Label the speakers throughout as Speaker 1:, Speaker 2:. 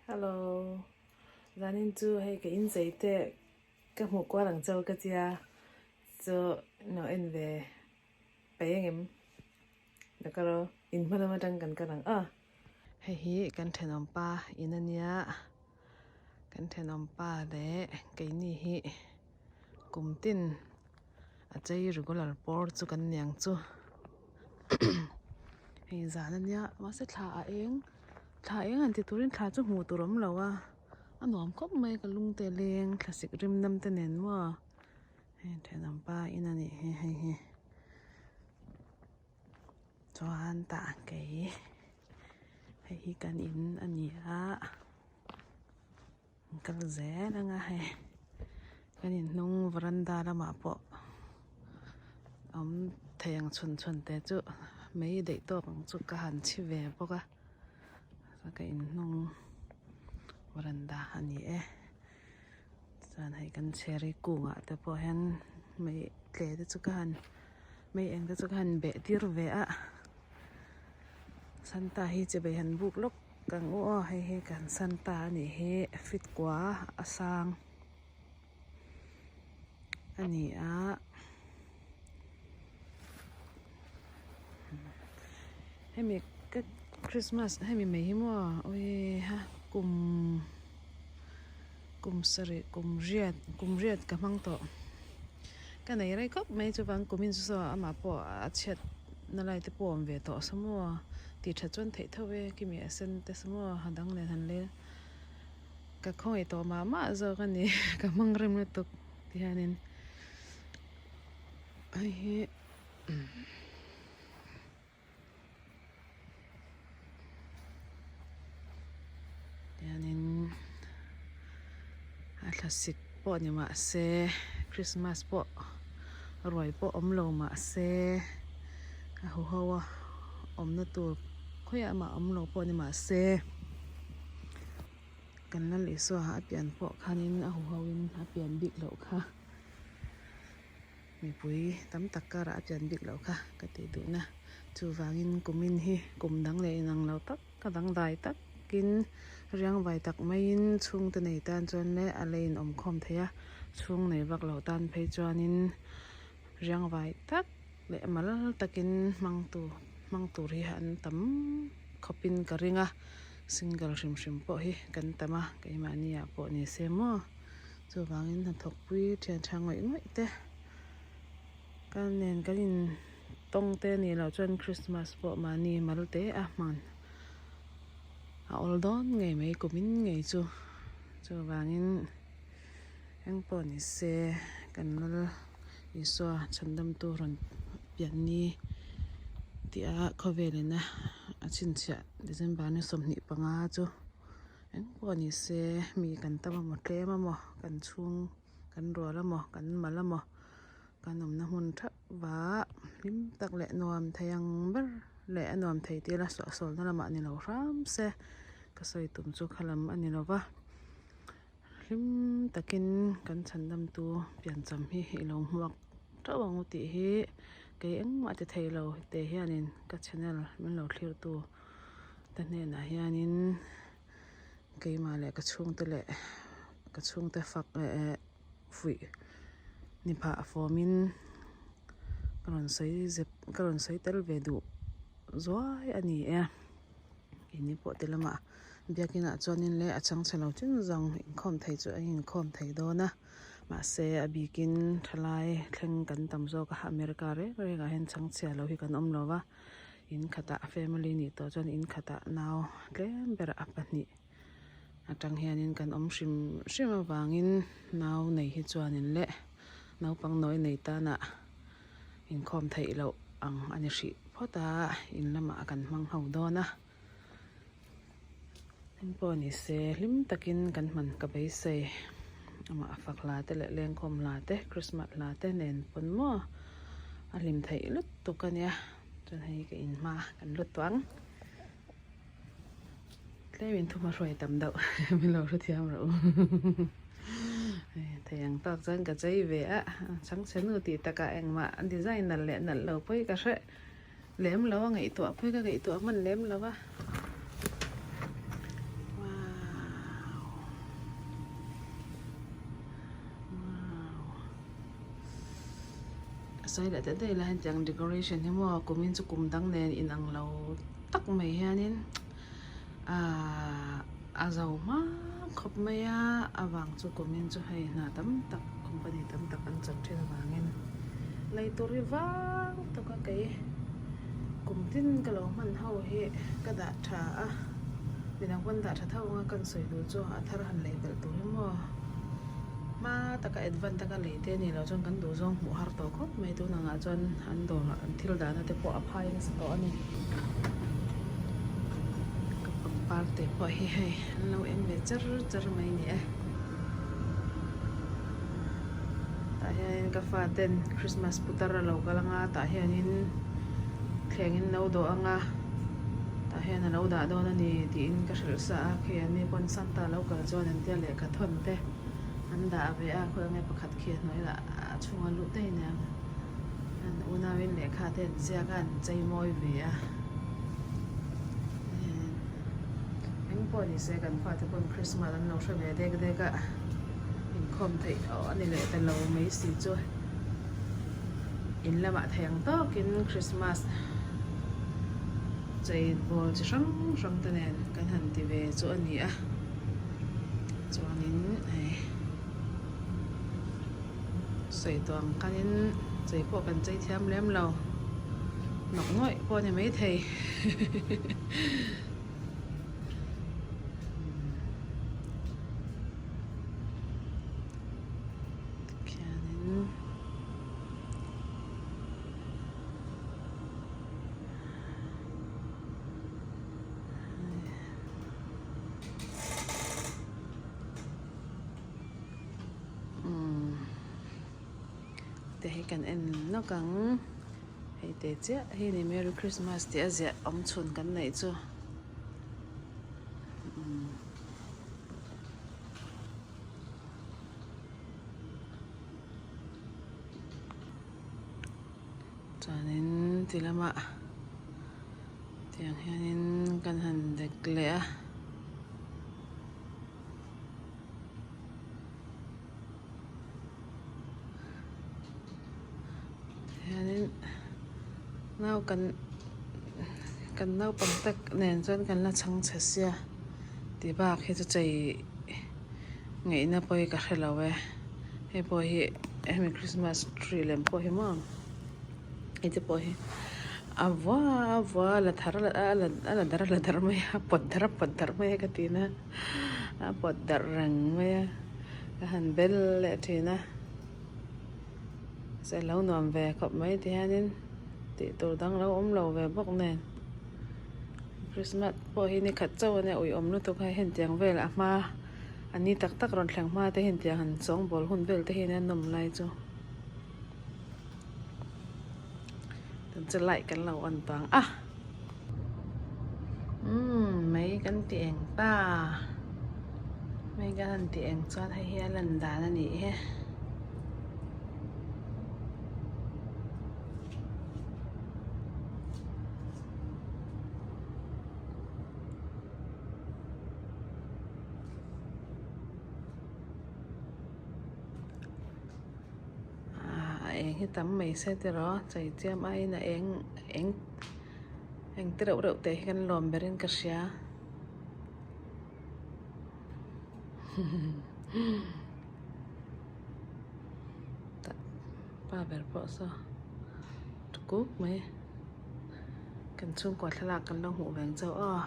Speaker 1: Hello zanin chu hei ka inchei te ka hmuh kual ang chauh ka tia chu no en ve peih engem dakaro in hma lam atang kan kal ang a. Hei hi kan thenawm pa in ania kan thenawm pa leh keini hi kum tin a chei regular pawr chu kan niang chu hei zan ania mahse thla a eng thla eng han ti turin thla chu hmuh tur a awm lo a a nuam khawp mai ka lung te leng thlasik rim nam te nen maw hei thenawm pa in a nih hi hei hi chuan tah kei hei hi kan in a ni a. An kal zel ang a hei kan inhnung varanda lamah pawh a awm thei ang chhun chhun te chu mei daih tawk ang chu ka han chhi ve bawk a ka inhnung varanda a ni e chuan hei kan cherry kungah te pawh hian mei tle te chu ka han mei eng te chu ka han beh tir ve a santa hi chibai han buk lawk. Kan u aw hei hi kan santa a nih hi fit kua a sang a ni a hemi ka christmas hemi mai hi maw awii ha kum kum sarih kum riat kum riat ka hmang tawh ka nei rei khawp mai chuvang kum in saw amah pawh a chhiat na lai te pawh a awm ve tawh saw maw tih that chuan theih tho e kimi a sen te saw maw a dang nen han lel ka khawngaih tawh mah mah zawk a ni ka hmang rem lutuk ti hianin hei hi. Hianin a thlasik pawh ni mah se Christmas pawh ruai pawh awm lo mah se a huho a awmna tur khawiah mah awm lo pawh ni mah se kan la Isua a pian pawh khanin a huho in a pian bik loh kha. Mipui tam tak karah a pian bik loh kha ka tih duhna. Chuvangin kumin hi kum dang leh inang lo tak ka dangdai takin riangvai tak maiin chhungte nei tan chuan leh a lei in awm khawm thei a, chhung nei vak loh tan phei chuanin riangvai tak leh mal takin hmang tur hmang tur hi an tam khawpin ka ring a, single hrim hrim pawh hi kan tam a keimahni ah pawh ni se maw. Chuvangin hnathawkpui thian tha ngawih ngawih te ka nen kan in tawng te anih loh chuan Christmas pawh mahni mal te a hman a awl dawn ngei mai kumin ngei chu chuvangin eng pawh ni se kan lal Isua chhandamtu rawn pian ni tih a khawvel ina a chhinchhiah December ni 25 chu. Eng pawh ni se mi kan tam emaw tlem emaw kan chhung kan rual emaw kan mal emaw kan awmna hmun theuh vah hlim tak leh nuam thei ang ber leh a nuam thei tih ila suahsawlna lamah ni lo hram se ka sawi tum chu kha lam a ni lo va hlim takin kan chhandamtu piancham hi i lo hmuak teuh ang u tih hi kei engmah ti thei lo te hianin ka channel min lo thlirtu. Ka hnenah hianin keimah leh ka chhungte leh ka chhungte fak leh fuih ni phah fawmin ka rawn sawi zep ka rawn sawi tel ve duh zuai a ni e. Keini pawh ti lamah biakinah chuanin leh a chhang chhe lo chin zawng inkhawm thei chu a inkhawm thei dawn a mahse a bikin thalai thleng kan tam zawk a America reng rengah hian chhangchhia lo hi kan awm lo va. In khatah family nih tawh chuan in khatah nau tlem ber a pahnih atang hianin kan awm hrim hrim avangin nau nei hi chuanin leh naupang nawi nei tanah inkhawm theih loh ang a ni hrih phawt a in lamah kan hmang ho dawn a engpawh ni se hlim takin kan hman ka beisei amah a fak hla te leh lengkhawm hla te Christmas hla te nen pawn maw a hlim theih lut tuk a nia chuan hei ka in hma kan lut tawh ang tlem in thuma hruai tam deuh min lo hrethiam rawh u thei ang tawk chuan ka chei ve a chhangchhe nu tih takah engmah design nalh leh nalh lo pawh hi ka hreh lem lo a ngaihtuah pawh hi ka ngaihtuah hman lem lo a. sawi leh daih daih ila hetiang decoration hi maw kumin chu kum dang nen inang lo tak mai hianin ahh a zo hma khawp mai a avang chu kumin chu hei hna tam tak company tam tak an chawlh thin avangin lei tur hi vang tak a kei kum tin ka lo hman ho hi ka dah tha a midang pawn dah tha tho anga kan sawi duh chu a thar han lei belh tur hi maw hma taka advance taka lei te a nih loh chuan kan duh zawng hmuh har tawh khawp mai tun angah chuan an dawrah an thil dahna te pawh a phai nasa tawh a ni ka pangpar te pawh hi hei an lo eng ve char char mai a ni e tah hianin ka faten Christmas putar a lo kal anga tah hianin thleng in lo dawh anga tah hian a lo dah dawn a ni tiin ka hrilh sa a khi an ni pawn Santa lo kal chuan an tia lehkha thawn te an dah ve a khawi enge pakhat khi a hnuai lah a chhunga luh daih aniang an unauin lehkha te an ziak a an chei mawi ve a eng pawh ni se kan fate pawn Christmas an lo hre ve dek dek a inkhawm theih a ni leh ta lo mai si chu in lamah thei ang tawkin Christmas chei bawl chi hrang hrang te nen kan han ti ve chu a ni a chuanin hei sawi tawh ang khanin chei pawh kan chei thiam lem lo nawk ngawih pawh a ni maithei. Khianin umm te hi kan en nawk ang hei te chiah hi ni merry christmas tih a ziah awm chhun kan neih chu umm. Chuanin ti lamah tiang hianin kan han dek leh a. Hianin nau kan kan naupang tak nen chuan kan la chhang chhe sia tih bak hi chu chei ngaihna pawh hi ka hre lo e hei pawh hi hemi christmas tree lem pawh hi maw hei te pawh hi a vua a vua a la thar a la a la dar a la dar mai a pawt darh a pawt darh mai a ka ti na a pawt darh reng mai a ka han bel leh thin a se lo nuam ve khawp mai ti hianin tih tur dang lo awm lo ve bawk nen Christmas pawh hi ni khat chauh a nia uiawm lutuk a hetiang vel a hma a ni tak tak rawn thleng hma te hetiang han sawngbawl hun vel te hian a nawm lai chu chu light kan lo on tawh ang a umm mai kan ti eng ta mai kan han ti eng chuan hei hi a lan dan a nih hi. A eng hi tam mai se tiraw chei chiam aiin a eng eng eng te reuh reuh te hi kan lawm berin ka hria pa ber pawh saw kuk mai kan chhungkua thlalak kan lo hmuh veng chauh aw.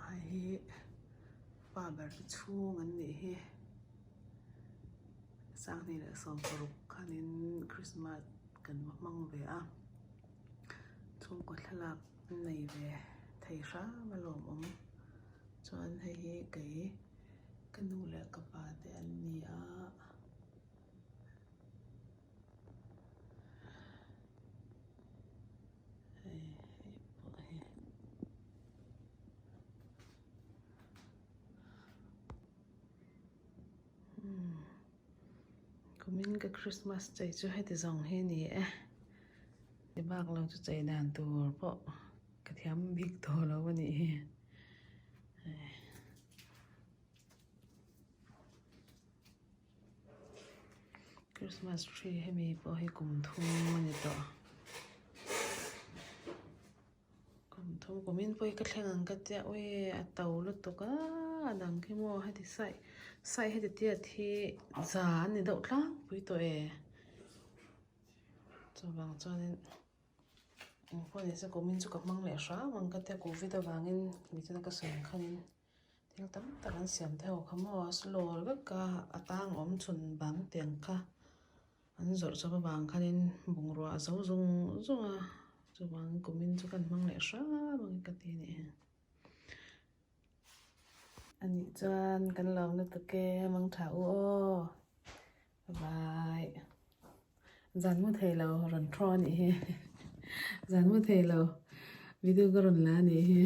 Speaker 1: Hei hi pa ber te chhung an nih hi sanghnih leh sawmparuk khanin Christmas kan va hmang ve a chhungkaw thlalak an nei ve thei hram a lawmawm chuan hei hi kei ka nu leh ka pa te an ni a. Hei hei pawh hi umm kumin ka Christmas chei chu heti zawng hi a ni e ti bak lo chu chei dan tur pawh ka thiam bik tawh lo a nih hi. Christmas tree hemi pawh hi kum thum a ni tawh kum thum kumin pawh hi ka thleng ang ka tia ui a to lutuk a a dang khi maw heti sai sai heti tiat hi za an ni deuh tlangpui tawh e chuvang chuanin. Engpawh ni se kumin chu ka hmang leh hram ang ka tia covid avangin miten ka sawi ang khanin thil tam tak an siam thei ho kha maw a slow vek a a tang awm chhun bang tiang kha an zawrh chawp avang khanin bungrua a zo zung zung a chuvang kumin chu kan hmang leh hram ang ka ti a ni. Anih chuan kan lawm lutuk e mang tha u aw. Vai zan mu thei lo rawn thaw a nih hi zan mu thei lo video ka rawn la a nih hi.